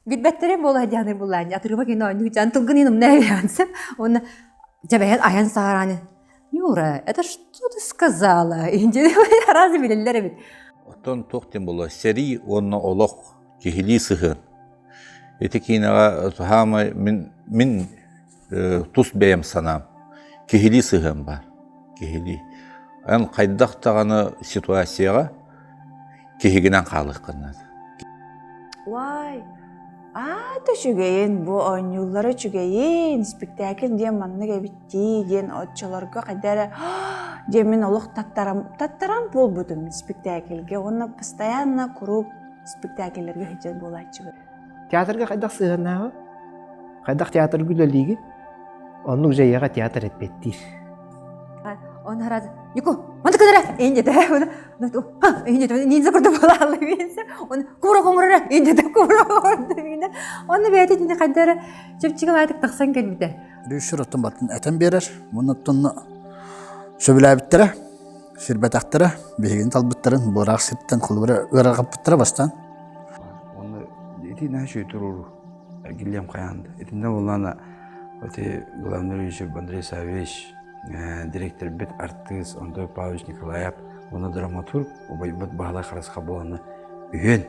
Билбэттэрин буола дианы буллаан атырыба кино оонньуу дьан тылгын инумна эбиансып уонна дьэбэһэн айан саарааны Нюра, это что ты сказала? Араас билэллэр эбит. Оттон туох диэн буолла сэрии уонна олох киһилии сыһыан. Ити киинэҕэ саамай мин мин тус бэйэм санаам киһилии сыһыан баар. Киһилии. Эн хайдах даҕаны ситуацияҕа киһигинэн хаалыаххын наада. Уай, аата үчүгэйин, бу оонньууллара үчүгэйин, спектакль диэн маннык эбит дии диэн оччолорго хайда эрэ диэн мин олох таттарам таттаран буолбутум спектакльгэ уонна постоянно куруук спектакльлэргэ сылдьар буолааччыбын. Театрга хайдах сыһыаннааҕы? Хайдах театрга үлэлиигин? Оннук дьайыаҕа театр эппиэттиир. Он хараад Юку, манты кынара инде инде ниндзя курдук буолаалла Он кура хоҥорора инде кура хоҥордо Онно бэйэтэ итини хайда эрэ чэпчэки баайтык тахсан кэлбитэ. Режиссер оттон батын этэн биэрэр. Уонна оттон сөбүлээбиттэрэ, сирбэтэхтэрэ, биһигини талбыттарын буораах сиртэн холобура ыарырҕаппыттара бастаан. Уонна ити наһаа үчүгэй туруоруу Гильям хайаан да. Итиннэ буоллаана ити главный режиссер Андрей Саввич, директорбит артыыс Антон Павлович Николаев уонна драматург убайбыт Баһылай Харысха буолана үһүөн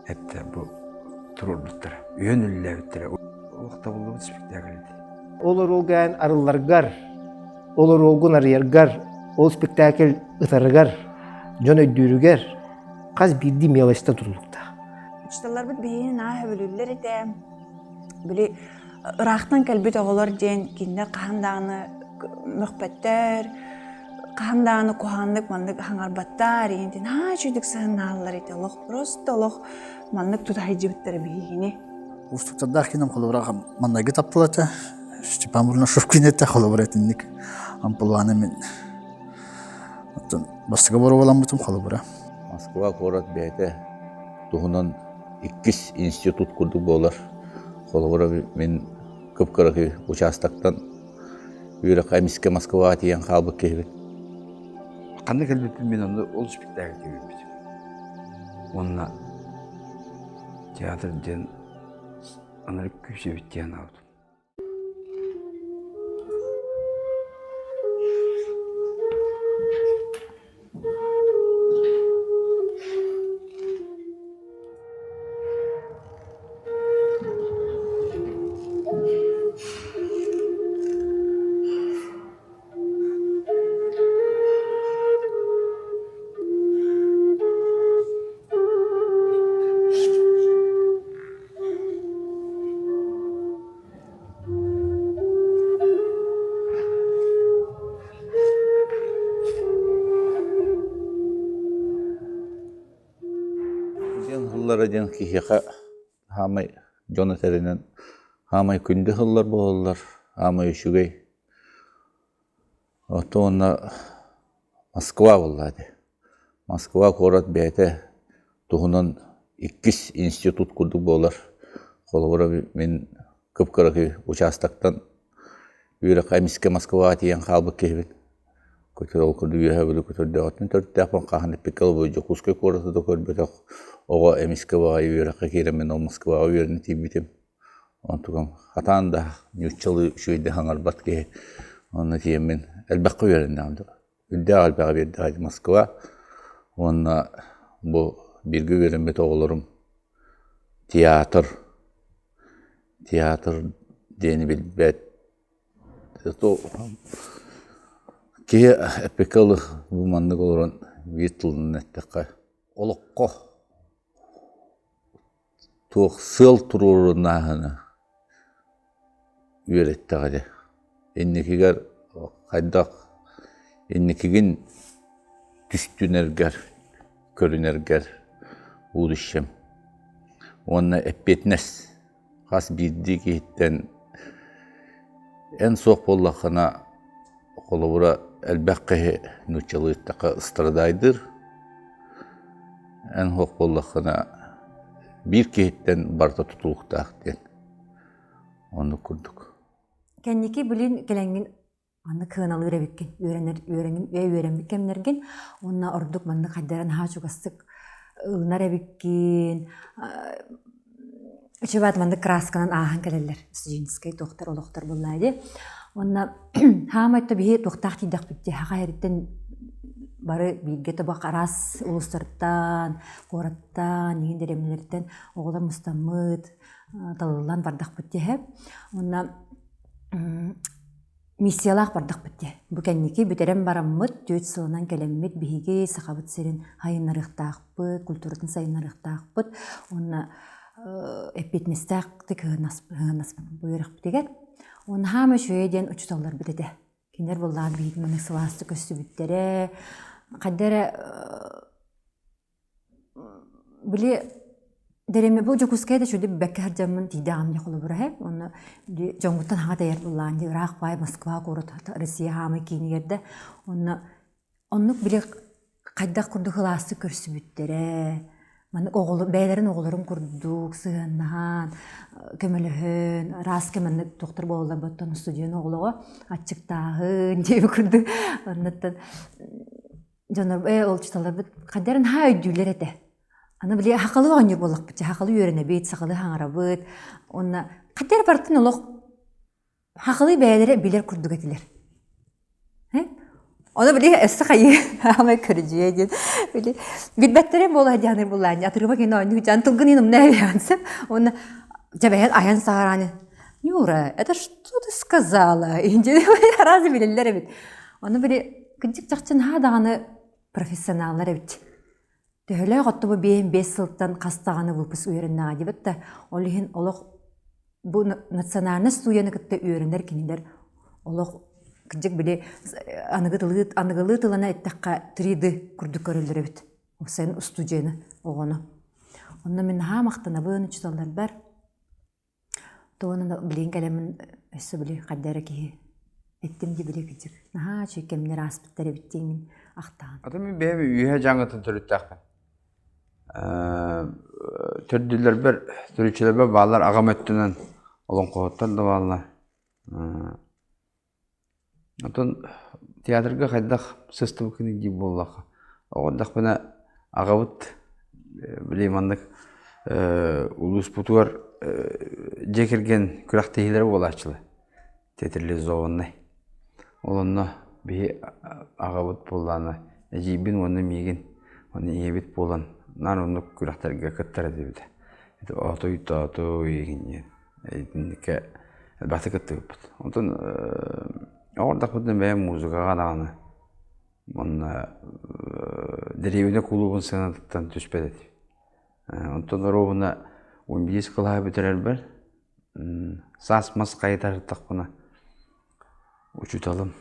этте бу туруорбуттара, үһүөн үлэлээбиттэрэ. Олох табыллыбыт спектакль ити. Ол оруолга арылларгар, ол оруолгун арыйаргар, ол спектакль ытарыгар, дьон өйдүүрүгэр хас биирдии мелочта тутулуктаах. Учууталларбыт биһигини наһаа сөбүлүүллэр этэ. Били ыраахтан кэлбит оҕолор диэн кинилэр хаһан даҕаны мөхпөттөр, хаһан даҕаны куһаҕаннык маннык хаҥарбаттар диэн наһаа үчүгдүк сыһыннааллар этэ. Олох просто олох маннык тута сылдьыбыттара биһигини. Уустуктардаах кином холобура маннайгы таптал этэ. Степан Бурнашов киниэтэ холобура итинник амплуаны мин оттон бастакы боруобаламмытым холобура. Москва куорат бэйэтэ туһунан иккис институт курдук буолар. Холобура мин кып-кыракый участоктан үөрэххэ эмискэ Москваҕа тиийэн хаалбыт киһибин. Ханна кэлбиппин мин онно ол спектакльга кэлбитим. Уонна театр диэн анарык күүс эбит диэн аабытым. Диэн ыллара диэн киһиэхэ хаамай дьон этэринэн хаамай күндү ыллар буолаллар, хаамай үчүгэй. Оттон уонна Москва буоллаа дии. Москва куорат бэйэтэ туһунан иккис институт курдук буолар. Холобура мин кып-кыракый участоктан үөрэххэ эмискэ Москваҕа тиийэн хаалбыт киһибин. Көтөр ол курдук үөһэ Бүлүү көтөрдөөҕүттэн төрүттээхпин хаһан эппиккэ дылы Дьокуускай куораты да көрбөтөх оҕо эмискэ баҕайы үөрэххэ киирэммин ол Москваҕа үөрэнэ тиийбитим. Онтукам хатаан да нууччалыы үчүгэйдик саҥарбат киһи онно тиийэммин элбэххэ үөрэннэҕим да үрдээх элбэҕи биэрдэҕэ Москва уонна бу бииргэ үөрэммит оҕолорум театр театр диэни билбэт киһи эппиккэ дылы бу маннык олорон биир тылынан эттэххэ олоххо туох сыал туруорунааһына үөрэттэҕэ дии. Инникигэр хайдах инникигин түстүнэргэр, көрүнэргэр будущем уонна эппиэтинэс хас биирдии киһиттэн эн суох буоллаххына Холобура, элбэх киһи нууччалыы эттэххэ ыстрадайдыыр. Эн суох буоллаххына биир киһиттэн барыта тутулуктаах диэн. Оннук курдук. Кэнники билин кэлэҥҥин маннык кыаналыыр эбиккин үөрэнэр үөрэҥин үөрэммит кэмнэргин уонна ордук маннык хайдара наһаа чугастык ылынар эбиккин. Үчүгэйт маннык красканан ааһан кэлэллэр студенческай туохтар олохтор буоллаа дии. Уонна хаамай то биһи туохтаах тиийдэхпит дии хаха эриттэн бары бииргэ тобох араас улуустартан, куораттан, иһин дэриэбинэлэртэн оҕолор мустаммыт, талыллан бардахпыт дии. Уонна Миссиялаах бардахпыт дии. Бу кэнники бүтэрэн бараммыт, түөрт сылынан кэлэммит биһиги Сахабыт сирин сайыннарыахтаахпыт, культуратын сайыннарыахтаахпыт уонна эппиэтинэстээхтик сыһыаннаспыт бу үөрэхпитигэр. Уонна хаама үчүгэйэ диэн учууталларбыт этэ. Кинилэр буоллаҕа биһиги маннык сылаастык көрсүбүттэрэ, хайда эрэ Били дэриэбинэ бу Дьокуускайга да үчүгэйдик билбэккэ сылдьаммын тиийдэҕим дии холобура иһэ. Уонна дьоҥҥуттан хаҥа тэйэр буоллаҕын дии ыраах баай Москва куорат Россия хаамай киинигэр да. Онно оннук били хайдах курдук ылаастык көрсүбүттэрэ, маннык оҕолор бэйэлэрин оҕолорун курдук сыһыаннаһан, көмөлөһөн, араас кэм маннык туохтар буолаллар оттон устудьуон оҕолоро аччыктааһын диэбит курдук оннуттан Дьоннор ээ ол учууталларбыт хайдах эрэ наһаа өйдүүллэр этэ. Аны били сахалыы оонньуур буоллахпыт, сахалыы үөрэнэбит, сахалыы хаҥарабыт. Уонна хайдах эрэ барытын олох сахалыы бэйэлэрэ билэр курдук этилэр. Ону били өссө хайыы аамай көрүдьүө диэн били билбэттэрин буола дианыр буллаан атырыба кини оонньуу дьан тылгын умна эбиансып уонна дьэбэһэн айан саҕарааны Нюра, это что ты сказала? Араас билэллэр эбит. Ону били Кырдьык чахчы наһаа даҕаны профессионаллар эбит. Төһөлөөх оттубу биэһин биэс сылтан хас даҕаны выпуск үөрэннэҕэ диэбит да, ол иһин олох бу национальнай студияны кытта үөрэнэр кинилэр олох кырдьык били аныгы тылы аныгылыы тылына эттэххэ 3D курдук көрөллөр эбит. Сайын устудьуону оҕону. Онно мин наһаа махтанабын учууталларбар. Тугунан билигин кэлэммин өссө били хайда эрэ киһи эттим дии били кырдьык наһаа үчүгэй кэмнэр ааспыттар эбит диэҥҥин ахтаҕын. Аты мин бэйэм үөһэ дьаҥытын төрүттээхпин. Төрдүлэрбэр, төрүччүлэрбэр бааллар аҕам өттүнэн олоҥхоһуттар да бааллар. Оттон театрга хайдах сыстыбыккыный диир буоллахха, оҕордохпуна аҕабыт били маннык улууспутугар дьиэ кэргэн күрэхтэһиилэрэ буолааччылар театрализованнай. Ол онно биһи аҕабыт буоллаҕына эдьиийбин уонна миигин уонна ийэбит буолан наар оннук күрэхтэргэ кыттар этибит. Оотуй-тоотуй игин диэн. Итинниккэ элбэхтик кыттыбыппыт. Онтон оҕордохпутуна бэйэм музыкаҕа даҕаны уонна дэриэбинэ кулуубун сыанатыттан түспэт этим. Онтон оруобуна 11 кылааһы бүтэрэрбэр саас мас хайытардахпына учууталым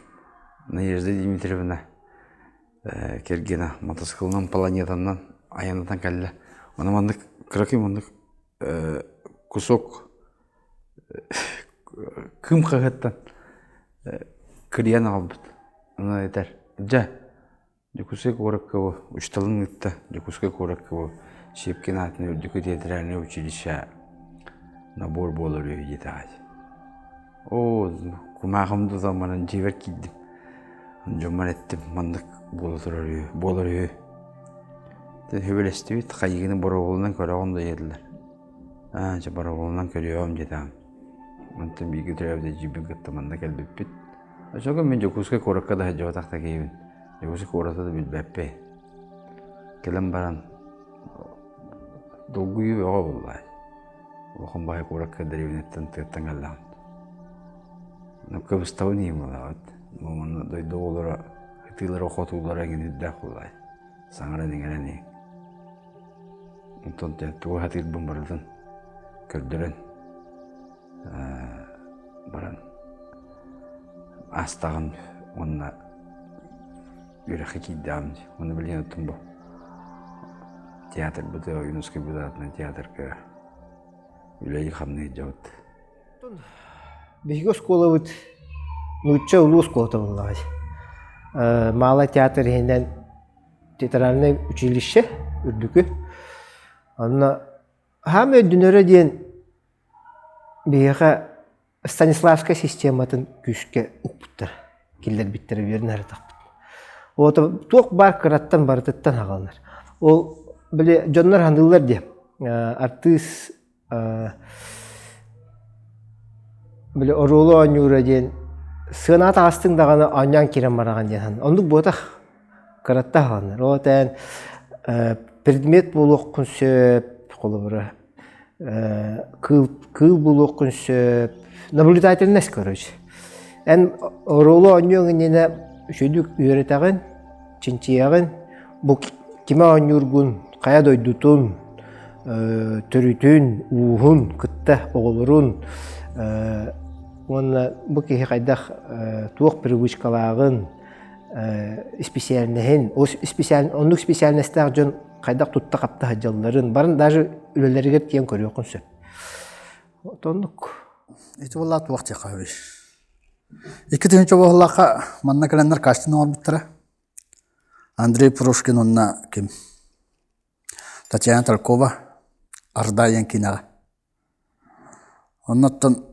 Надежда Дмитриевна кэргэнэ мотоциклынан планетанан айаннатан кэллэ. Ону маннык кыракый маннык кусок кыым хаһыаттан кырыйан аҕалбыт. Аны этэр, дьэ, Дьокуускай куоракка бу учууталын ыытта, Дьокуускай куоракка бу Щепкин аатынан үрдүкү театральнай училище набор буолар үһү диэтэҕэ. Оо, кумааҕым тутан баран дьиэбэр киирдим. Дьоммор эттим, маннык буола турар үһү, буолар үһү. Сөбүлэстибит, хайыыны боруобаланан көрөҕүн да диэтилэр. Аа, дьэ боруобаланан көрүөҕүм диэтэҕим. Онтон бииргэ төрөөбүт эдьиийбин кытта манна кэлбиппит. Оччолорго мин Дьокуускай куоракка да сылдьыбатах да киһибин. Дьокуускай куораты да билбэппин. Кэлэн баран долгуйуу бөҕө буолла. Улахан баҕайы куоракка дэриэбинэттэн тыаттан кэллэҕим. Кыбыстабын иһин буолаҕыт. Манна дойду оҕолоро ытыылара-хотуулара эҥин үрдээх буоллаҕай. Саҥаран-иҥэрэн иһин. Онтон тугу сатыырбын барытын көрдөрөн баран аастаҕым уонна үөрэххэ киирдэҕим дии. Уонна билигин оттон бу театрбыт Ойуунускайбыт аатынан театрга үлэлии-хамныы сылдьабыт. Биһиги оскуолабыт нуучча улуу оскуолата буоллаҕай. Малый театр иһинэн театральнай училище үрдүкү. Онно хаам өйдөнөрө диэн биһиэхэ Станиславскай систематын күүскэ укпуттар, киллэрбиттэрэ үөрэн аратахпыт. Вот туох баар кыраттан барытыттан аҕаланар. Ол били дьоннор ханыыллар диэ. Артыыс Били оруолу оонньуура диэн сыанаҕа таҕыстыҥ даҕаны оонньоон киирэн бараҕын диэн оннук буотах кыратта аһыланнар. Ол этээн предмет буолуоххун сөп, холобура кыыл кыыл буолуоххун сөп. Наблюдательность короче. Эн оруолу оонньуоҥ иннинэ үчүгүйдүк үөрэтэҕин, чинчийэҕин, бу кими оонньуургун, хайа дойдутун, төрүтүн, ууһун кытта оҕолорун уонна бу киһи хайдах туох привычкалааҕын, исписээлинэһин, оннук специальностаах дьон хайдах тутта-хапта сылдьалларын, барын даже үлэлэригэр тиийэн көрүөххүн сөп. Оннук. Ити буоллаах туох диэххэ сөбүй? 2000 буоллахха манна кэлэннэр кастинг оҥорбуттара. Андрей Прошкин уонна ким? Татьяна Талькова Арда диэн киинэҕэ. Оннуттан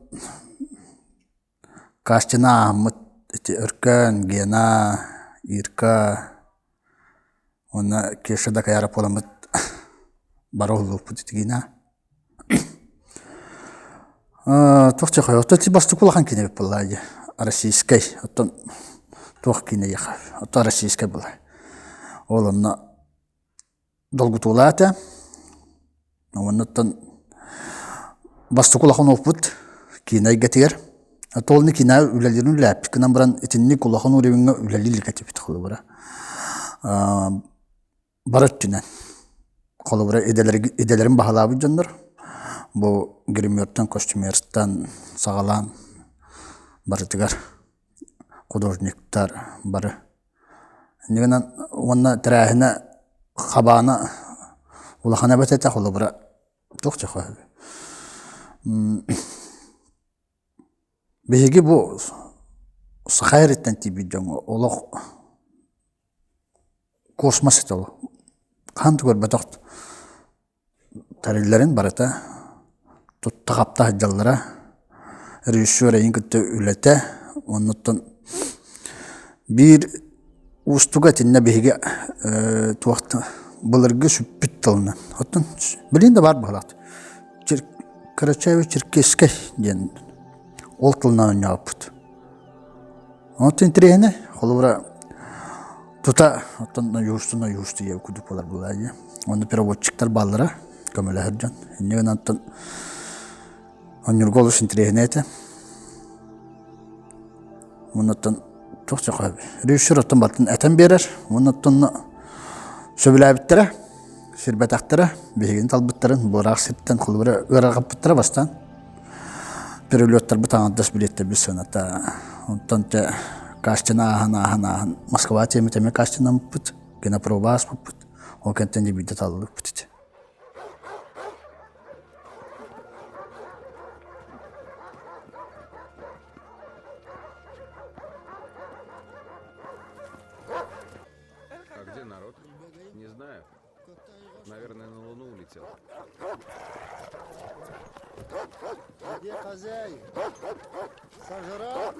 кастина ааһаммыт ити Өркөн, Гена, Ирка уонна Кеша Дакаяров буоламмыт бары уһуллубуппут ити киинэҕэ. Туох диэххэ оттон ити бастакы улахан киинэ эбит буоллаҕа дии российскай оттон туох киинэ диэххэ оттон российскай буолар ол онно долгутуулаах этэ уонна оттон бастакы улахан уопут киинэ эйгэтигэр то ол киинэ үлэлиирин үлэлээппит гынан баран итинник улахан уровеҥҥа үлэлии илик этибит холобура Бары өттүнэн. Холобура, идэлэрин баһылаабыт дьоннор бу гримертан, костюмертан саҕалаан барытыгар художниктар бары. Инньэ гынан уонна тэрээһинэ хабаана улахан эбит этэ, холобура, туох дьэ Биһиги бу саха эриттэн тиийбит дьоҥҥо олох космос этэ ол. Хаһан да көрбөтөх тэриллэрин барыта тутта-хапта сылдьаллара. Режиссер эйигин кытта үлэтэ оннуттан биир уустуга итиннэ биһиги туох да былыргы сүппүт тылынан. Оттон билигин да баар быһыылаах. Карачаево-Черкесскэй диэн ол тылынан оонньообуппут. Онтон интэриэһинэй, холобура, тута оттон ойуурсун ойуурсу диэн курдук буолар буолаа дии. Уонна переводчиктар бааллара, көмөлөһөр дьон. Инньэ гынан оттон оонньуурга олус интэриэһинэй этэ. Уонна оттон туох дьэ режиссер оттон барытын этэн биэрэр. Уонна оттон сөбүлээбиттэрэ, сирбэтэхтэрэ, биһигини талбыттарын буораах сиртэн холобура ыарырҕаппыттара бастаан. Перелеттарбыт аҥардас билиэттэрбит сыаната. Онтон те кастина ааһан ааһан ааһан Москва тиэмит эмиэ кастинаммыппыт, кинопроба ааспыппыт. Ол кэнтэн дьэ биирдэ талыллыбыт ити. А где народ? Не знаю. Наверное, на Луну улетел. Где хозяин? Сожрал?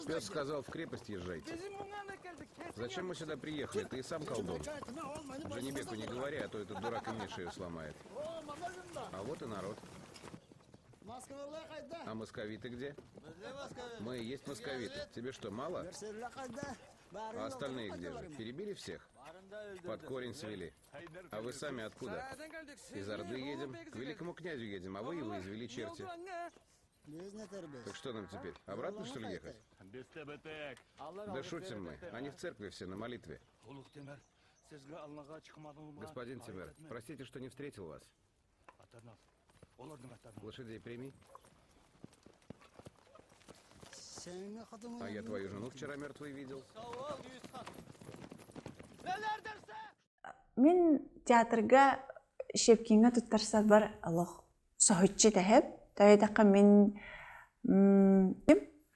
Пес сказал, в крепость езжайте. Зачем мы сюда приехали? Ты и сам колдун. Джанибеку не говори, а то этот дурак и мне шею сломает. А вот и народ. А московиты где? Мы и есть московиты. Тебе что, мало? А остальные где же? Перебили всех? Под корень свели. А вы сами откуда? Из Орды едем, к великому князю едем, а вы его извели черти. Так что нам теперь, обратно что ли ехать? Да шутим мы, они в церкви все на молитве. Господин Тимер, простите, что не встретил вас. Лошадей прими. А я твою жену вчера мертвой видел. Мин театрга Щепкиҥҥэ туттарсарбар олох соһуччу тэһэп. Тоҕо мин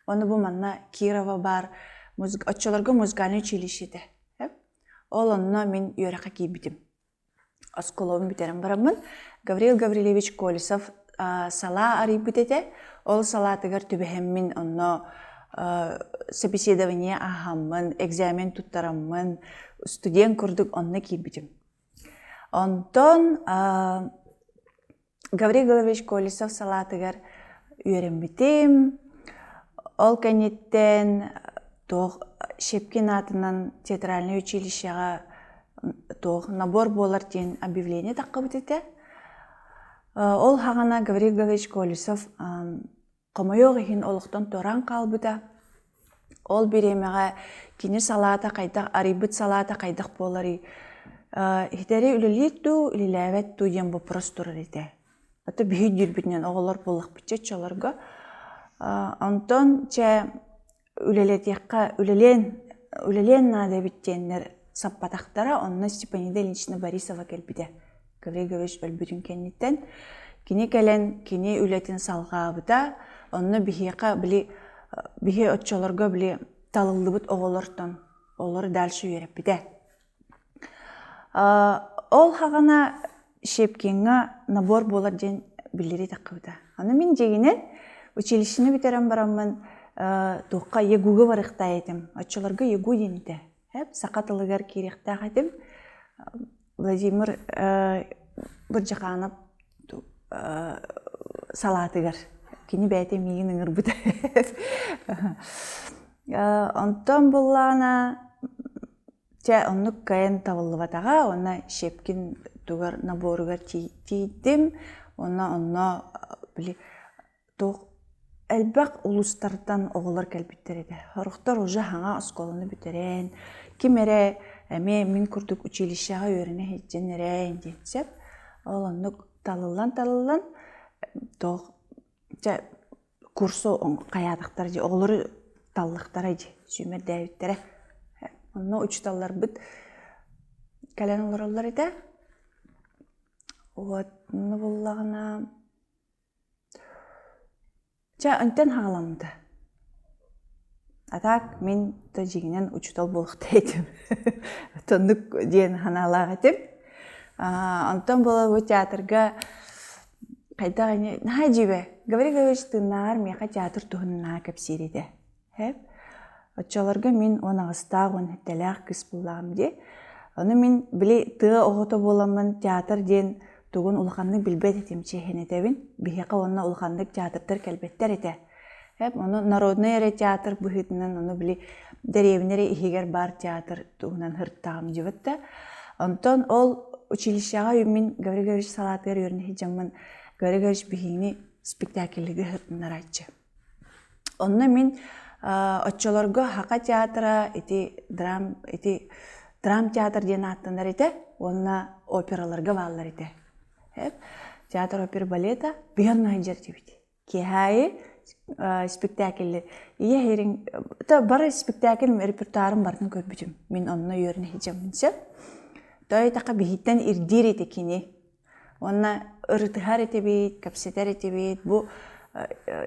ону бу манна Кирова баар оччолорго музыкальнай училище этэ. Ол онно мин үөрэххэ киирбитим. Оскуолабын бүтэрэн бараммын Гаврил Гаврильевич Колесов салаа арыйбыт этэ. Ол салаатыгар түбэһэммин онно собеседование ааһаммын, экзамен туттараммын, студент курдук онно киирбитим. Онтон Гаврил Голович Колесов салаатыгар үөрэммитим. Ол кэнниттэн туох Щепкин аатынан театральнай училищеҕа туох набор буолар диэн объявление таххыбыт этэ. Ол хаҕана Гаврил Гаврилович Колесов хомойуох иһин олохтон туораан хаалбыта. Ол бириэмэҕэ кини салаата хайдах арыйбыт салаата хайдах буоларый иһитэри үлэлиир дуу, үлэлээбэт дуу диэн боппуруос турар этэ. Ото биһи дүүрбүтүнэн оҕолор буоллахпытча оччолорго. Онтон чэ үлэлэтиэххэ үлэлиэн үлэлиэн наада эбит диэннэр саппатахтара. Онно Степанида Ильинична Борисова кэлбитэ. Гаврил өлбүтүн кэнниттэн кини кэлэн кини үлэтин салҕаабыта. Онно биһиэхэ били биһи оччолорго били талыллыбыт оҕолортон олору дальше үөрэппитэ. Ол хаҕана Щепкиҥҥа набор буолар диэн биллэрии таххыбыта. Аны мин дьиҥинэн училищены бүтэрэн бараммын туохха ЕГУга барыахтаах этим. Оччолорго ЕГУ диэн этэ. Саха тылыгар киириэхтээх этим. Владимир Бырдьахаанап салаатыгар кини бэйэтэ миигин ыҥырбыта. Онтон буллаҕына чэ оннук кыайан табыллыбатаҕа уонна Щепкин тугар наборугар тиийдим уонна онно били Туох элбэх улуустартан оҕолор кэлбиттэр этэ. Сорохтор уже саҥа оскуоланы бүтэрэн, ким эрэ эмиэ мин курдук училищеҕа үөрэнэ сылдьан эрэ диэн сөп. Ол оннук талыллан-талыллан туох дьэ курсу хайаатахтара дии оҕолору таллахтара дии сүүмэрдээбиттэрэ. Онно учууталларбыт кэлэн олороллор этэ. Вот онно буоллаҕына Чэ, онтон хаҕаламмыта. А так мин то дьиҥинэн учуутал буолуохтаах этим. Оннук диэн санаалаах этим. Онтон буола бу театрга хайдах ини наһаа дьиибэ. Гаврил Гаврилович тыыннааҕар миэхэ театр туһунан наһаа кэпсиир этэ. Һэп. Оччолорго мин 18-таах, 17-лээх кыыс буоллаҕым дии. Ону мин били тыа оҕото буоламмын театр диэн тугун улаханнык билбэт этим чиэһин этэбин. Биһиэхэ уонна улаханнык театрдар кэлбэттэр этэ. Һэп. Ону народнай эрэ театр быһыытынан ону били дэриэбинэ эрэ иһигэр баар театр туһунан һыртаҕым дьибит да. Онтон ол училищеҕа мин Гаврил Гаврилович салаатыгар үөрэнэ сылдьаммын Гаврил Гаврилович биһигини спектакльга сырытыннарааччы. Онно мин оччолорго Саха театра ити драм ити драм театр диэн ааттанар этэ уонна операларга бааллар этэ. Театр опера балета биһэн сылдьар этибит. Киэһээйи спектакльлэр ийэ иһириҥ бары спектакль репертуарын барытын көрбүтүм. Мин онно үөрэнэ сылдьаммын сөп. Той таха биһиттэн ирдиир этэ кини. Уонна ырытыһар этибит, кэпсэтэр этибит, бу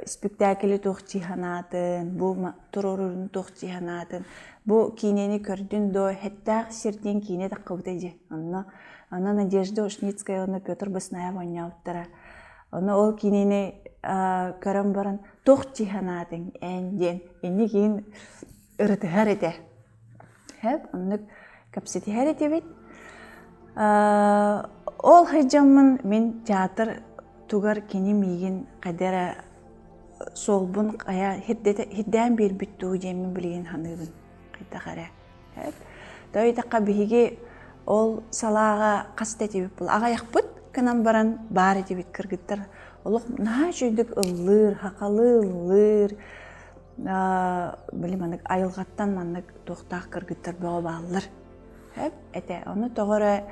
спектаклы туох дии санаатын, бу туруоруурун туох дии санаатын, бу киинэни көрдүн дуо, Хэттээх сир диэн киинэ таххыбыта дии. Онно онно Надежда Ушницкая уонна Петр Баснаев оонньообуттара. Ону ол киинэни көрөн баран туох дии санаатыҥ эн диэн инникиин ырытыһар этэ. Сөп, оннук кэпсэтиһэр этибит. Ол сылдьаммын мин театр тугар кини миигин хайда эрэ суолбун хайа хирдээн биэрбит дуу диэммин билигин саныыбын хайдах эрэ. Тоойуйдахха биһиги ол салааҕа хас да этибит буолла аҕыйахпыт гынан баран баар этибит кыргыттар олох наһаа үчүгэйдик ыллыыр, сахалыы ыллыыр, били маннык айылҕаттан маннык туохтаах кыргыттар бөҕө бааллар этэ. Ону тоҕо эрэ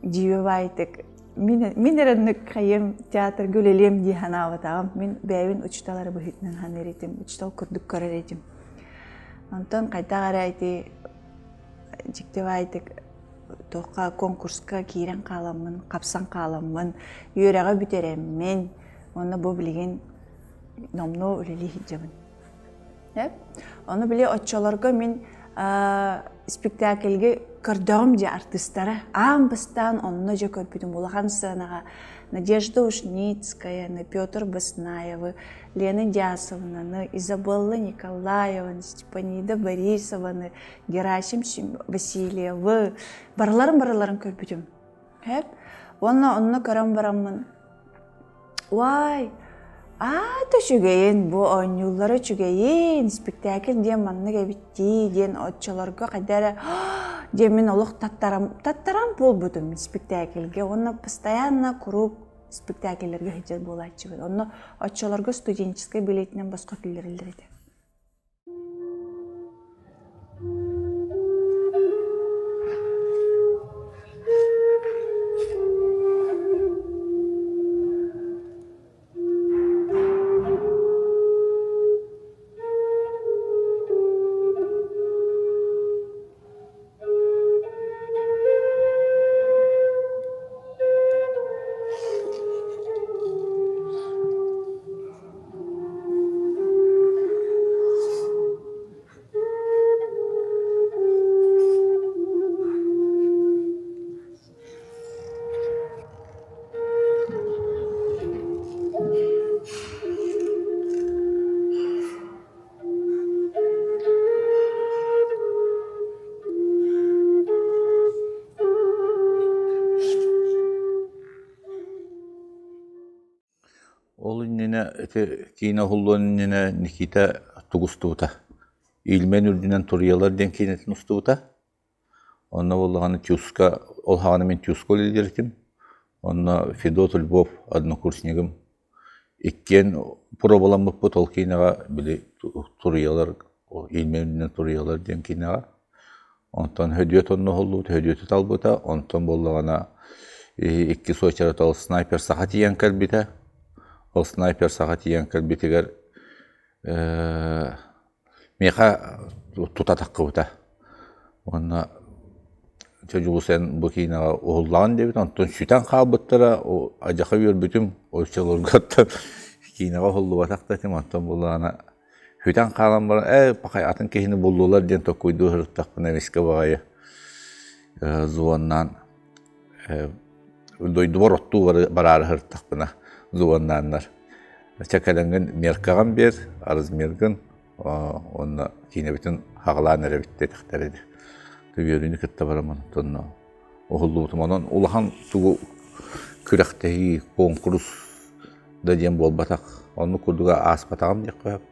дьиибэ баайтык мин мин эрэ оннук хайыам театрга үлэлиэм дии санаабатаҕым. Мин бэйэбин учуутал эрэ быһыытынан саныыр этим, учуутал курдук көрөр этим. Онтон хайдах эрэ ити дьикти баайтык туохха конкурска киирэн хааламмын, хапсан хааламмын, үөрэҕи бүтэрэммин, уонна бу билигин номнуо үлэлии сылдьабын. Ону били оччолорго мин спектакльгэ Көрдөҕүм дьэ артыыстара аан бастаан онно дьэ көрбүтүм улахан сыанаҕа Надежда Ушницкаяны, Петр Баснаевы, Лена Дясовнаны, Изабелла Николаеваны, Степанида Борисованы, Герасим Васильевы барыларын-барыларын көрбүтүм. Хэп. Уонна онно көрөн бараммын Уай, аата үчүгэйин, бу оонньууллара үчүгэйин, спектакль диэн маннык эбит дии диэн оччолорго хайда эрэ диэн мин олох таттарам, таттарам буолбутум спектакльгэ уонна постоянно куруук спектакльлэргэ сылдьар буолааччыбын. Онно оччолорго студенческай билиэтинэн босхо киллэриллэр этэ. Ол иннинэ ити киинэ уһуллуон иннинэ Никита тугу устубута? Ильмень үрдүнэн туруйалар диэн киинэтин устубута. Онно буоллаҕына Тюска, ол саҕана мин Тюска үлэлиир этим. Онно Федот Львов однокурснигым. Иккиэн пробаламмыппыт ол киинэҕэ били туруйалар Ильмень үрдүнэн туруйалар диэн киинэҕэ. Онтон Һөдүөт онно уһуллубут, Һөдүөтү талбыта, онтон буоллаҕына иккис уочарат ол снайпер саха тиийэн кэлбитэ. Ол снайпер саха тиийэн кэлбитигэр миэхэ тута таххыбыта. Уонна дьэ Дьулус эн бу киинэҕэ уһуллаҕын диэбит, онтон сүтэн хаалбыттара, адьаха үөрбүтүм, оччолорго киинэҕэ уһуллубатах да этим, онтон буоллаҕына Сүтэн хаалан баран, ээ, пахай атын киһини буллулар диэн толкуйдуу сырыттахпына эмискэ баҕайы звоннаан дойдубар оттуу бараары сырыттахпына звоннааннар чэ кэлэҥҥин меркаҕын биэр, размергын уонна киинэбитин хаҕалаан эрэбит диэтэхтэр ини. Үөрүүнү кытта бараммын онно уһуллубутум. Онон улахан тугу күрэхтэһии, куонкурус да диэн буолбатах. Оннук курдуга ааспатаҕым диэххэ сөп.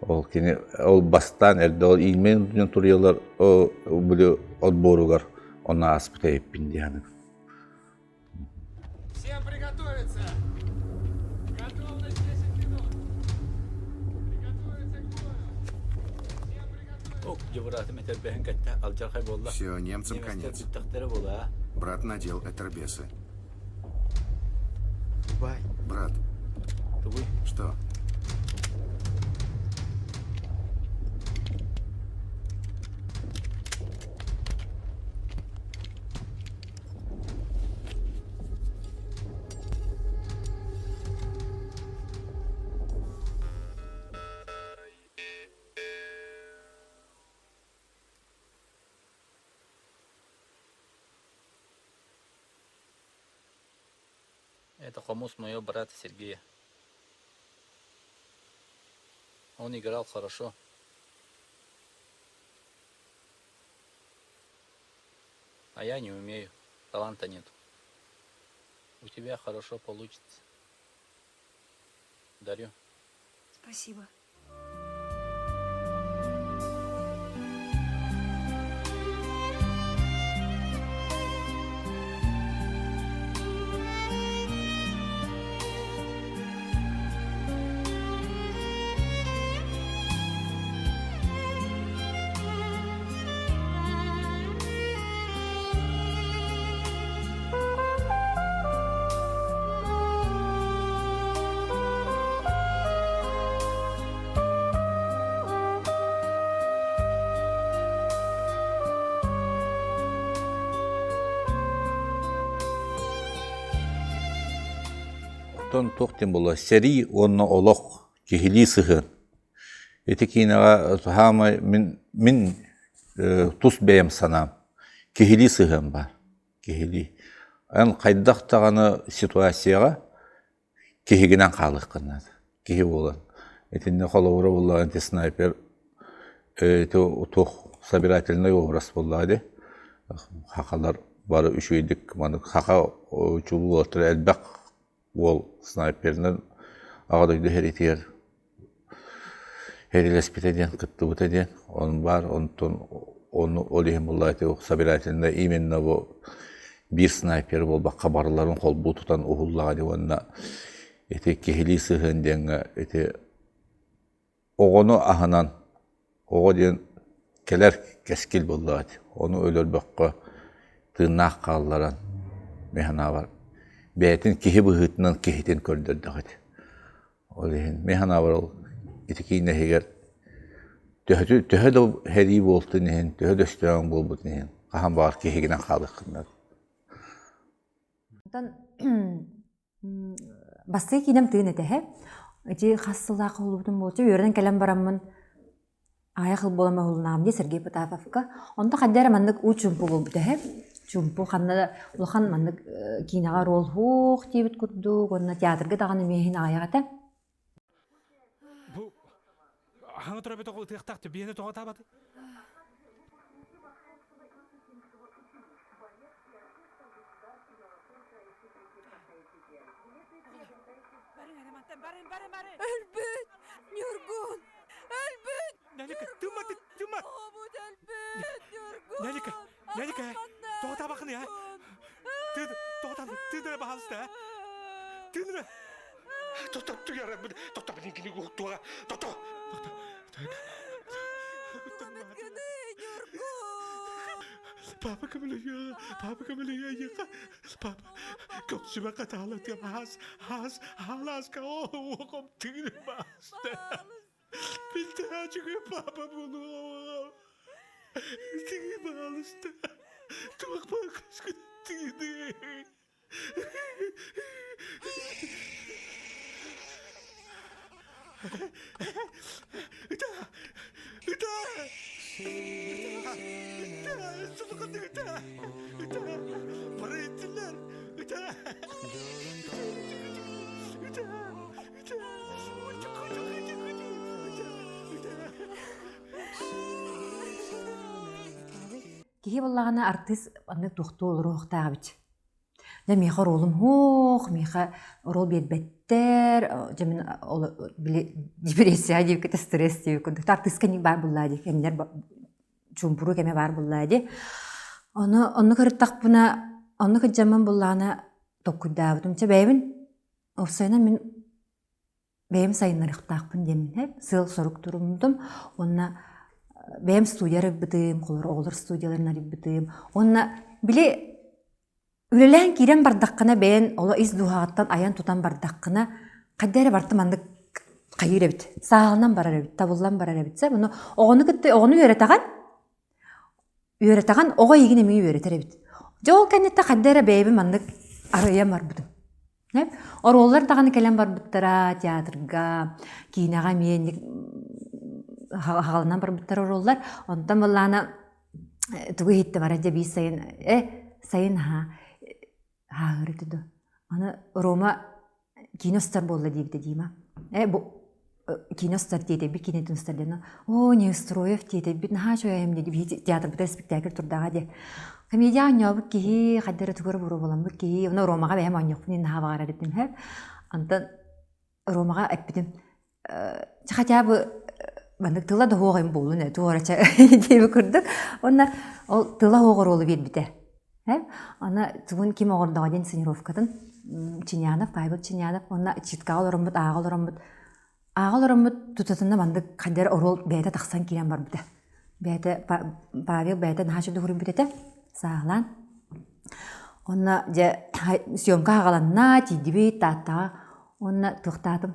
Ол кини ол бастаан эрдэ ол иилмэн үрдүнэн туруйалар били отборугар онно ааспыта эбиппин дии саныыбын. Всем приготовиться! Готовность 10 минут! Приготовиться к бою! Всем приготовиться! Все, немцам конец. Брат надел этербесы. Брат. Что? Это хомус моего брата Сергея. Он играл хорошо. А я не умею, таланта нет. У тебя хорошо получится. Дарю. Спасибо. Оттон туох диэн буолла сэрии уонна олох киһилии сыһыан. Ити киинэҕэ саамай мин, мин тус бэйэм санаам. киһилии сыһыан баар. Киһилии. Эн хайдах даҕаны ситуацияҕа киһигинэн хаалыаххын наада. Киһи буолан. Итиннэ холобура буоллаҕа антиснайпер туох собирательный образ буоллаҕа дии. Хахалар бары үчүгэйдик маннык хаха чулуу уолаттара элбэх уол снайперынан Аҕа дойду сэриитигэр сэриилэспитэ диэн, кыттыбыта диэн. Онон баар, онтон ону ол иһин буоллаҕа ити собирательно именно бу биир снайпер буолбакка барыларын холбуу тутан уһуллаҕа дии уонна ити киһилии сыһыан диэҥҥэ ити оҕону аһынан оҕо диэн кэлэр кэскил буоллаҕа ити. Ону өлөрбөххө тыыннаах хаалларан мин санаабар бэйэтин киһи быһыытынан киһитин көрдөрдөх ити. Ол иһин мин санаабар ол ити киинэ иһигэр төһөтү төһө да сэрии буолтун иһин, төһө да өстөөҕүҥ буолбутун иһин хаһан баҕар киһигинэн хаалыаххын наада. Онтон Бастакы киинэм тыын этэһэ. Ити хас сыллаах уһуллубутум буолчу үөрэнэн кэлэн бараммын аайах ыл буолан уһуллунаҕым дии Сергей Потаповка. Онто хайда эрэ маннык уу чуумпу буолбут эһэ. Чуумпу ханна да улахан маннык киинэҕэ оруол суох диэбит курдук уонна театрга даҕаны эмиэ иһин аҕыйах этэ. Бу хаҥа төрөбүт оҕо ытыахтаах биэни тоҕо таабаты? Өлбүт! Ньургун! Өлбүт! Няника, тыма, тыма! Оҕобут өлбүт! Ньургун! Няника, Няника, тоҕо таабахыный, а? Ты, тоҕо тааб, тыын эрэ баһаалыста, а? Тыын эрэ! Тохто, туйарабын, тохто, блин, кини уһуктуоҕа, тохто! Тохто, Папа көмөлөһүө, папа көмөлөһүө айыаха. Папа, көксүбэ хатаалатыам, хаас, хаас, хаалааска, оҕом тыыным бааста. Билтээчигэ папа буолуоҕа. Тыгы баалыста. Туох баакаскын тыыны. Ыта! Ыта! Ыта! Сулукун ыта! Ыта! Бары иттилэр! Ыта! Ыта! Ыта! Киһи буоллаҕына артыыс маннык туохтуу олоруохтаах эбит. Дьэ миэхэ оруолум суох, миэхэ оруол биэрбэттэр, дьэ мин ол били депрессия диэбиккэ стресс диэбит курдук артыыска инник баар буоллаа дии кэмнэр чуумпуруу кэмэ баар буоллаа дии. Ону онно кырыттахпына онно кырдьаммын буллаҕына толкуйдаабытым. Чэ бэйэбин уопсайынан мин бэйэм сайыннарыахтаахпын диэммин сыал-сорук туруммутум уонна бэйэм студия арыйбытым, холор оҕолор студияларын арыйбытым. Уонна били үлэлээн киирэн бардаххына бэйэн оло ис дууһаҕыттан айан-тутан бардаххына хайда эрэ барыта маннык хайыыр эбит, сааһыланан барар эбит, табыллан барар эбит. Сэ ону оҕону кытта оҕону үөрэтэҕин, үөрэтэҕин оҕо эйигин эмиэ үөрэтэр эбит. Дьэ ол кэнниттэн хайда эрэ бэйэбин маннык арыйан барбытым. Оруоллар даҕаны кэлэн барбыттара театрга, киинэҕэ эмиэ инник хаҕаланан барбыттар оруоллар. Онтон былаана тугу иһиттэ барар дьэ биир сайын э сайын аһаа ааһыр этэ дуо. Аны Рома киинэ устар буолла диэбитэ Дима. Э бу киинэ устар тиэтэйбит киинэтин устар диэн оо Неустроев тиэтэйбит наһаа үчүгэй айым диэди биһи театрбытыгар спектакль турдаҕа диэ комедия оонньообут киһи хайда эрэ тугу эрэ боруобаламмыт киһи ону Ромаҕа бэйэм оонньуохпун иһин наһаа баҕарар этим һэ онтон Ромаҕа эппитим хотя бы маннык тыла да суох им буоллун ээ туора чэ диэби курдук уонна ол тыла суох оруолу биэрбитэ Аны тугун ким оҕордоҕо диэн сценировкатын Чинянов, Павел Чинянов уонна читкаҕа олороммут, ааҕа олороммут ааҕа олороммут тутатына маннык хайдах эрэ оруол бэйэтэ тахсан киирэн барбыта. Бэйэтэ Павел бэйэтэ наһаа үчүгэй суруйбут этэ, сааһылаан. Уонна дьэ съемка аҕаланна, тиийдибит Тааттаҕа уонна туохтаатым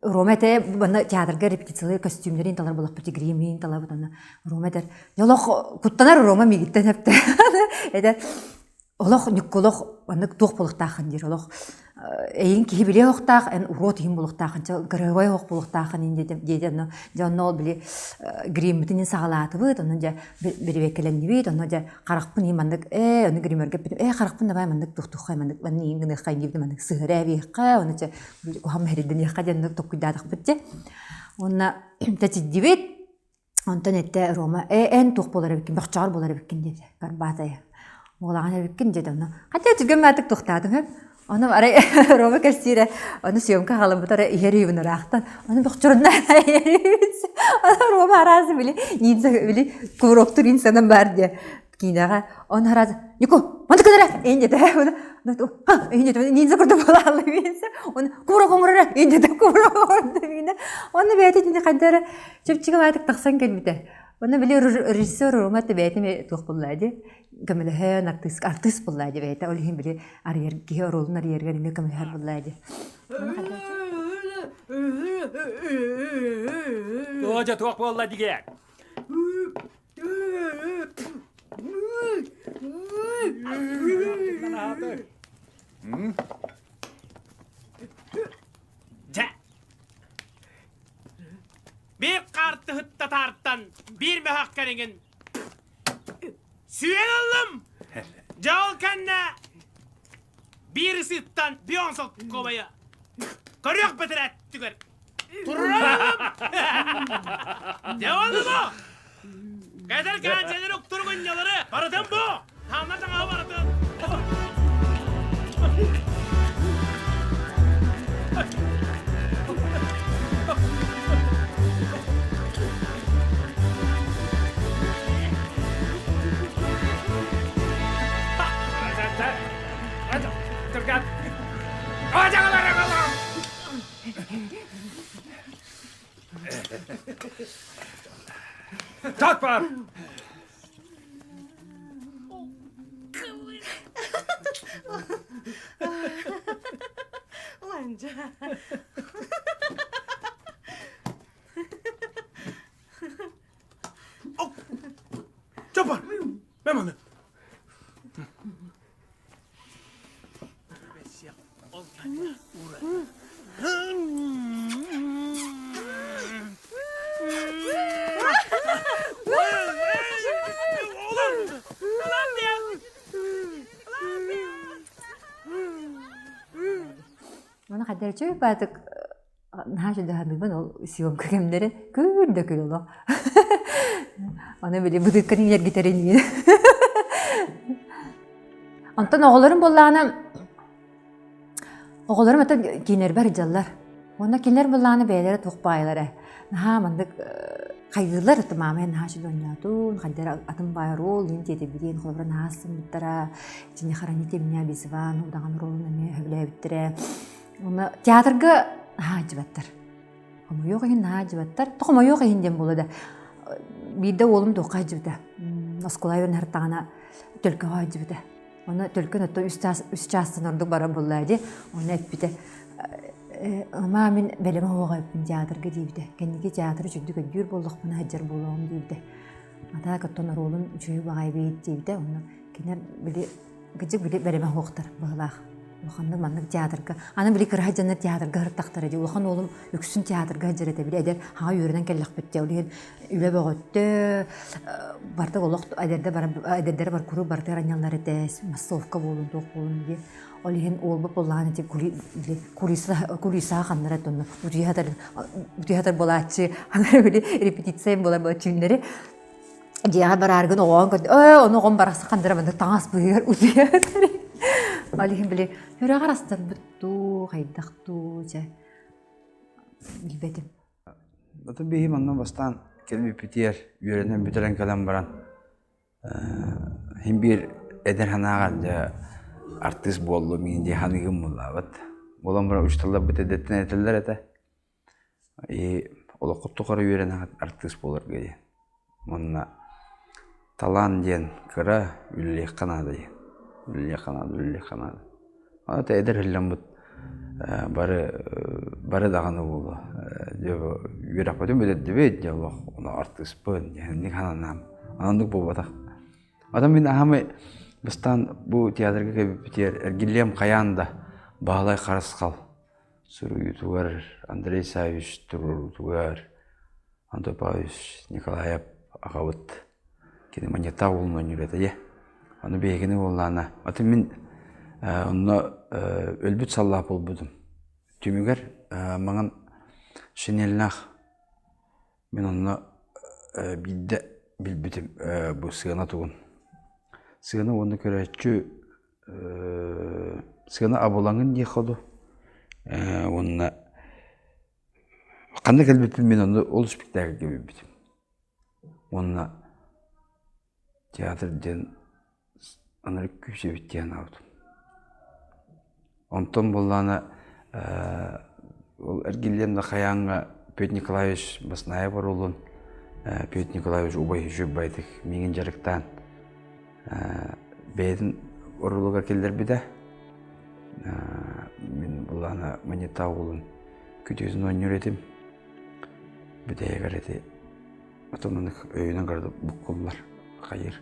Рома этэ манна театрга репетициялыыр көстүүмнэрин талар буоллахпыт гримин талабыт онно Рома этэр олох куттанар Рома миигиттэн эптэ этэр олох ньуккулох маннык туох буолуохтааххын диир олох. Эйин киһи билиэ охтаах, эн урод иһин булуохтаахын, кырыһыбай ох булуохтаахын диэтэ онно дьэ онно ол били гриммитин саҕалаатыбыт, онно дьэ бирибиэккэлэннибит, онно дьэ харахпын иһин маннык ээ ону гримергэ эппитим ээ харахпын давай маннык тухтуххай маннык маннык иһин гыныаххай диэбитим маннык сыһыара эбиэххэ, ону дьэ куһаҕан мэһэрийдэниэххэ диэн толкуйдаатахпыт дьэ. Уонна тэчиддибит, Онтон эттэ Рома, ээ эн туох буолар эбиккин, бөхчөҕөр буолар эбиккин диэтэ Горбатая. Уолаҕан эбиккин диэтэ онно. Хотя түргэн баатык туохтаатыҥ үһү. Ону арай Рома кэпсиирэ, ону съемка хаалыммыт арай иһэр үһүбүн ыраахтан. Ону бөхчөрүннэ иһэр үһүбүн. Ону Рома араас били ниндзя били кувыроктур инсанан баар диye киинэҕэ. Ону араас Нико, маннык гынара эн диэтэ. Ниндзя курдук буолааллы Оны кура коҥорора эн диэтэ кура коҥордо Оны бэйэтэ итини хайда эрэ чэпчэки баайтык тахсан кэлбитэ. Онно били режиссер Рома бэйэтин туох булла дии көмөлөһөн артыыс артыыс булла дии бэйэтэ ол иһин били арыйар киһи оруолун арыйарыгар эмиэ көмөлөһөр булла дии. Туох туох буолла дигэ? Дьэ, Биир хаартыһыт татаартан биир мөһөх кэриҥин сүүйэн ыллым. Дьэ ол кэннэ биир ысыыттан бион солкуобайы көрүөх бэтэрээттигэр турарым. Дьэ ол бу. Кэтэр кээнчэлэри уктуругунньалары барытын бу. Таанна таҥаһы барытын. Так бар! Чопар! Мен маны. Оны хайдары чөй баатык наһаа дьаһаныыбын ол съемка кэмнэрин күн да күн олох. Аны били бытыыккан иҥэргитэрин Онтон оҕолорум буоллаҕына оҕолорум ата кинилэрбэр дьаллар. Уонна кинилэр буоллаҕына бэйэлэрэ туох баайалара. Наһаа маннык хайгыыллар ата маама наһаа үчүгэй оонньоотун, хайдара атын баай оруол иһин тиэтэбитин, холобура наһаа астыммыттара. Итини хороните меня без Ивана удаҕан оруолун эмиэ сөбүлээбиттэрэ. Уонна театрга наһаа дьыбаттар. Хомойуох иһин наһаа дьыбаттар. Хомойуох иһин диэн буолла да. Биирдэ уолум туохха сылдьыбыта. Оскуола үөрэнэ төлкөҕө сылдьыбыта. Оны төлкөн отто үс чаастан ордук барар буолла дии. Оны эппитэ Маа мин бэлэмэ оһоҕо эппин театрга диэбитэ. Кэнники театры үчүгдүк өйдүүр буоллахпына сылдьар буолуоҕум диэбитэ. Атаак оттон оруолун үчүгэй баҕайы бэйит диэбитэ. Онно кини били кыдьык били бэлэмэ оһуохтар быһылаах. Улаханнык маннык театрга. Аны били кыраһа дьоннор театрга ыртахтара дии. Улахан уолум үксүн театрга сылдьар этэ. Били эдэр хаҥа үөрэнэн кэллэхпит дии. Ол иһин үлэ бөҕөттө барда олох эдэрдэ бар эдэрдэрэ бар куруук барытыгар анньаллар этэ массовка буолун туох буолун дии ол иһин уолбут буоллаҕына ити кулиса кулисаҕа ханнара этэ утуйа сытар буолааччы анары били репетиция буолар буола түүннэри дьиэҕэ барааргын оҕоон көрдө ээ ону оҕом барахсан ханнара маннык таҥас быыһыгар утуйа сытар ол иһин били үрэҕэр астарбыт дуу хайдах дуу дьэ билбэтим Атын биһи манна бастаан кэлбиппитигэр үөрэнэн бүтэрэн кэлэн баран иһин биир эдэр санааҕа дьэ артыыс буоллум иһин дии саныыгым буоллаабыт. Буолан баран учууталларбыт эдэттэн этэллэр этэ. И олоххут тухары үөрэнэҕит артыыс буоларга диэн. Уонна талаан диэн кыра үлэлиэххэ наада диэн. Үлэлиэххэ наада, үлэлиэххэ наада. Ата эдэр ылламмыт бары бары даҕаны буолуо дьэ үөрэхпитин бүтэрдибит дьэ олох ону артыыспын диэн санаам оннук буолбатах. Оттон мин аһамай бастаан бу театрга кэлбиппитигэр эргиллиэм хайаан да. Баһылай Харысхал суруйуутугар, Андрей Саввич туруоруутугар, Антон Павлович Николаев аҕабыт кини манньыттаах уолун оонньуур этэ дьэ. Ону биһигини буоллаҕына, атын мин онно өлбүт саллаат буолбутум. Түмүгэр маҥан шинельнээх Мин онно биирдэ билбитим бу сыана тугун. Сыана уонна көрөөччү сыана абылаҥын диэххэ дуу уонна ханна кэлбиппин мин онно ол спектакльга билбитим. Уонна театр диэн Аны күүс эбит диэн аабытым. Онтон буоллаҕына ол эргиллиэн да хайааҥҥа Петр Николаевич Баснаев оруолун Петр Николаевич убай үчүгэйдик миигин дьарыктаан бэйэтин оруолугар киллэрбитэ. Мин буоллаҕына Манньыттаах уолун күтүөтүн оонньуур этим. Бүтэһигэр ити Отон маннык өйүнэн көрө буккуллар, хайыыр.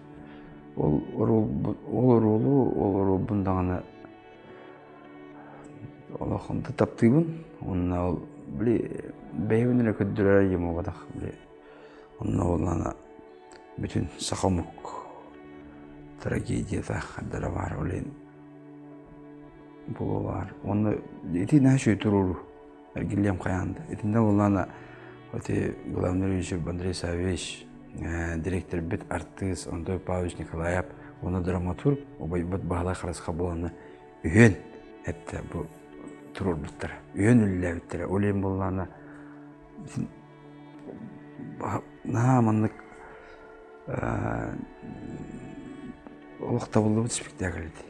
Ол оруол ол оруолу, ол оруолбун даҕаны олох онто таптыыбын. Уонна ол били бэйэбин эрэ көрдөрөр диэн буолбатах. Били онно буоллаҕына бүтүн саха омук трагедията хардара баар ол иһин буолуо баар. Уонна ити наһаа үчүгэй туруоруу. Эргиллиэм хайаан да. Итиннэ буоллаҕына ити главный режиссер Андрей Саввич, дириэктэрбит артыыс Антон Павлович Николаев уонна драматург убайбыт Баһылай Харысха буоланна үһүөн эттэ бу туруорбуттара. Үһүөн үлэлээбиттэрэ. Ол иһин буоллаҕына наһаа маннык олох табыллыбыт спектакль ити.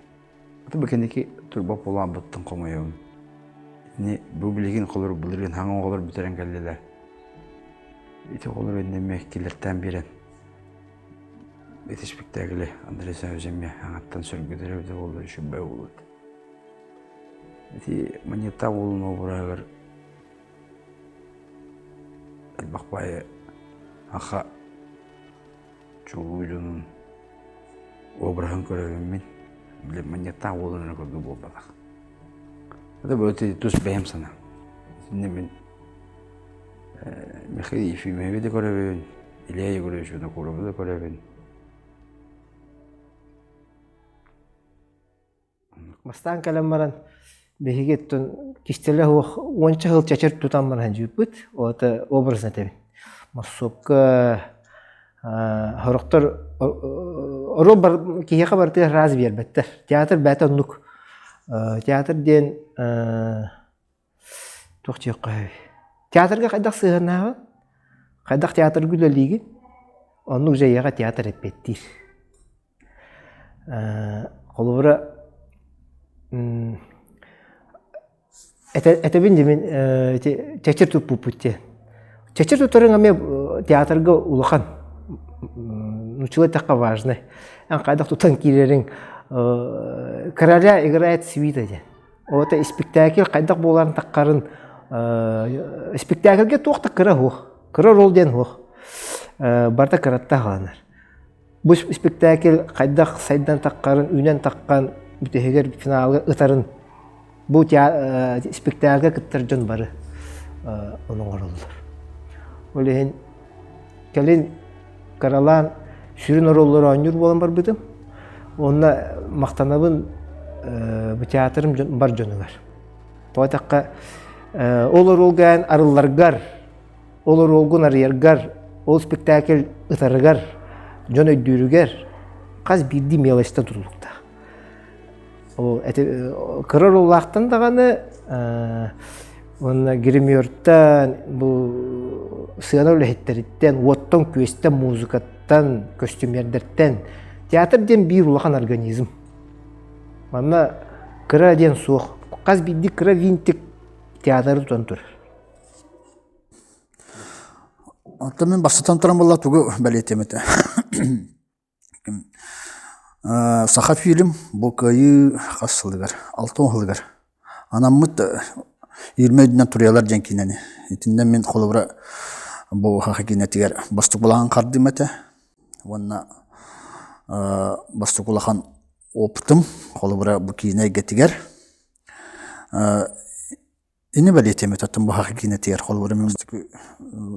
Аты бу кэнники турба буолаабыттан хомойобун. Итини бу билигин холор былырыын хаҥа оҕолор бүтэрэн кэллилэр. Ити оҕолор иннэмэ киллэртээн биэрэн ити спектакли Андрей Саввич эмиэ аҥаттан сөргүтэр эбитэ буоллар үчүгэй буолуо этэ. Ити Манньыттаах уолун обураагар элбэх баайы аха Чулуу дьонун обраһын көрөбүн мин. Били манньыттаах уолун эрэ курдук буолбатах. Это бу тус бэйэм санаам. Итиннэ мин Михаил Ефимовы да көрөбүн, Илья Егорович Винокуровы да көрөбүн. Бастаан кэлэн баран биһиги оттон кистэлэ суох уонча сыл чэчир тутан баран дьүүппүт. Ол образно этэбин. Массовка сорохтор оруол бар киһиэхэ барытыгар раз биэрбэттэр. Театр бэйэтэ оннук. Театр диэн Туох диэххэ сөбүй? Театрга хайдах сыһыаннааҕын, хайдах театрга үлэлиигин, оннук дьайыаҕа театр эппиэттиир. Холобура, этэбин дии мин ити чэчир туппуппут диэн. Чэчир тутарыҥ эмиэ театрга улахан, нууччалыы эттэххэ важный. Эн хайдах тутан киирэриҥ короля играет свита диэн. Ота испиктээкил хайдах буоларын таххарын испиктээкилгэ туох да кыра суох. Кыра роль диэн суох. Барыта кыратта аҕаланар. Бу испиктээкил хайдах сайдан таххарын, үүнэн таххан бүтэһигэр финалга ытарын бу испиктээкилгэ кыттар дьон бары ону оҥороллор. Ол иһин кэлин кыралаан сүрүн оруоллары оонньуур буолан барбытым. Уонна махтанабын бу театрым бар дьонугар. Тоҕо эттэххэ, ол оруолга эн арылларгар, ол оруолгун арыйаргар, ол спектакль ытарыгар, дьон өйдүүрүгэр хас биирдии мелочтан тутулуктаах. Ол эти кыра оруоллаахтан даҕаны уонна гримертан, бу сыана үлэһиттэриттэн, уоттан-күөстэн, музыкаттан, көстүмүөрдэртэн театр диэн биир улахан организм. Манна кыра диэн суох. Хас биирдии кыра винтик театры тутан турар. Оттон мин бастатан туран буолла тугу бэлиэтиэм этэ. Сахафильм бу Кыайыы хас сылыгар, 60 сылыгар анаммыт Иирмэ үрдүнэн туруйалар диэн киинэни. Итиннэ мин холобура бу саха киинэтигэр бастакы улахан хардыым этэ уонна бастакы улахан опытым холобура бу киинэ эйгэтигэр. Ини бэлиэтиэм этэ оттон бу саха киинэтигэр холобура мин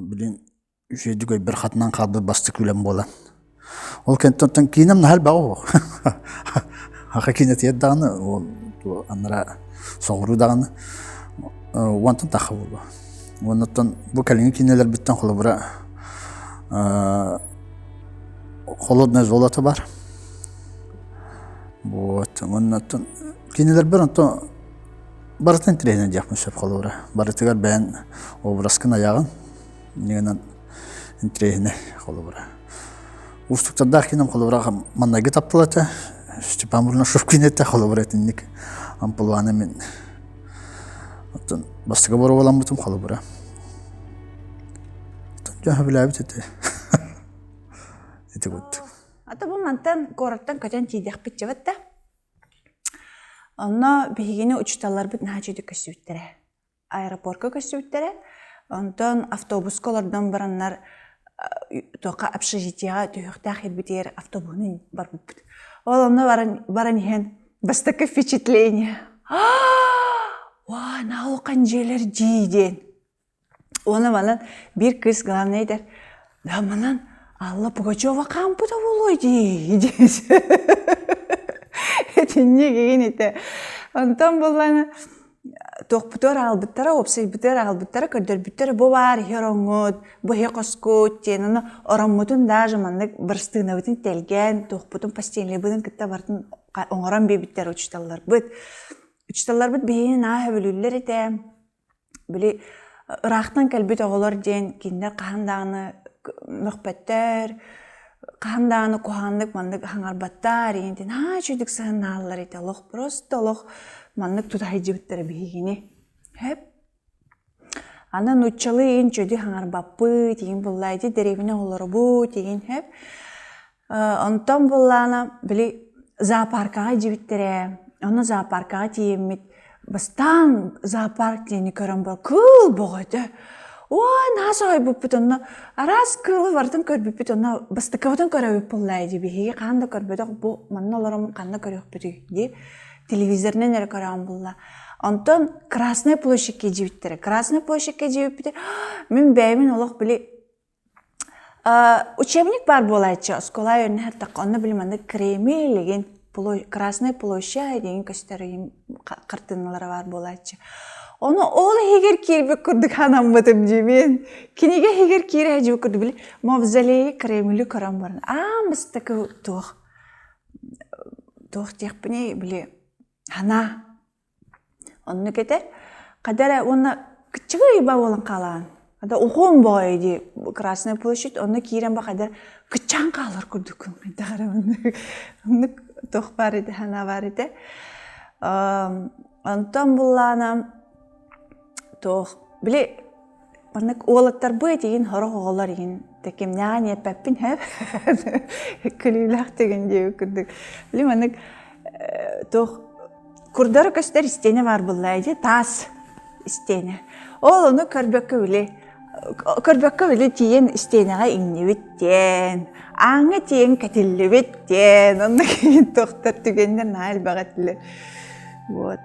билин үчүгэйдик өйбөр хатанан хаалбыт бастакы үлэм буолан. Ол кэнниттэн оттон киинэм наһаа элбэҕэ суох. Саха киинэтигэр даҕаны, ол анараа соҕуруу даҕаны уонтан тахха буолуо. Уонна оттон бу кэлиҥҥи киинэлэрбиттэн холобура «Холодное золото» баар. Вот уонна оттон кинилэрбэр онтон барытын интэриэһинэй диэхпин сөп холобура. Барытыгар бэйэн образкын айаҕын. Инньэ интэриэһинэй холобура. Уустуктардаах киинэм холобура маннайгы таптал этэ. Степан Бурнашев киинэтэ холобура итинник амплуаны мин оттон бастакы боруобаламмытым холобура. Дьэ сөбүлээбит этэ. Ити курдук. Ата бу мантан куораттан көтөн тиийдэхпит дьабат да. Онно биһигини учууталларбыт наһаа үчүгүйдүк көрсүбүттэрэ. Аэропорка көрсүбүттэрэ. Онтон автобуска олордон бараннар туохха общежитиеҕа түһүөхтээх ирбитигэр автобуһунан барбыппыт. Ол онно баран, баран иһэн бастакы впечатление «Уа, наһаа улахан дьиэлэр дии» диэн. Уонна манан биир кыыс главный этэр «Да манан Алла Пугачева хаампыта буолуой дии» диэн. Итинник игин этэ. Онтон буллана туохпутугар аҕалбыттара, уопсайбытыгар аҕалбыттара, көрдөрбүттэрэ бу баар иһи ороҥҥут, бу иһи хоскут диэн ону ороммутун даже маннык бырастыынабытын тэлгээн, туохпутун постельнайбытын кытта барытын оҥорон биэрбиттэр учууталларбыт. Учууталларбыт биһигини наһаа сөбүлүүллэр этэ. Били ыраахтан кэлбит оҕолор диэн кинилэр хаһан даҕаны мөхпөттөр, хаһан даҕаны куһаҕаннык маннык хаҥарбаттар игин наһаа үчүгүйдүк сыһыннааллар этэ олох просто олох маннык тута сылдьыбыттара биһигини. Сөп. Аны нууччалыы игин үчүгэйдик хаҥарбаппыт игин булла ити дэриэбинэ оҕолоробут игин сөп. Онтон буоллаҕына, били зоопаркаҕа илдьибиттэрэ. Онно зоопаркаҕа тиийэммит, бастаан зоопарк диэни көрөн баран кыыл бөҕөтө. Ой, наһаа соһуйбуппут онно араас кыылы барытын көрбүппүт онно бастакыбытын көрөбүт буоллаа дии биһиги хаһан да көрбөтөх бу манна олороммут ханна көрүөхпүтүй дии телевизорынан эрэ көрөҕүн булла. Онтон Красная площадька илдьибиттэрэ. Красная площадька илдьибиппитэ мин бэйэбин олох били Учебник баар буолааччы, оскуола үөрэнэ онно били маннык Кремль игин Красная площадь игин көстөр игин хартыыналара баар буолааччы. Ону ол иһигэр киирбит курдук санаммытым дьиибин. Кинигэ иһигэр киирэ сылдьыбыт курдук били мавзолейы Кремли көрөн баран аан бастакы туох туох диэхпиний били санаа Оннук этэ. Хата эрэ уонна кыччыгый ыйба буолан хаалаан. Хата уһун баҕайы дии Красная площадь онно киирэн ба хата кыччаан хаалар курдуккун хайдах эрэ оннук оннук туох баар этэ санаа баар этэ. Онтон буллаана туох били маннык уолаттарбыт игин сорох оҕолор игин кимнээҕин иэппэппин һэп күлүүлээх түгэн диэбит курдук били маннык туох Курдары көстөр истиэнэ баар буолла дии, таас истиэнэ. Ол ону көрбөккө били көрбөккө били тиийэн истиэнэҕэ иҥнибит диэн, ааҥҥа тиийэн кэтиллибит диэн, онно киһи тохтор түгэннэр наһаа элбэх этилэр. Вот.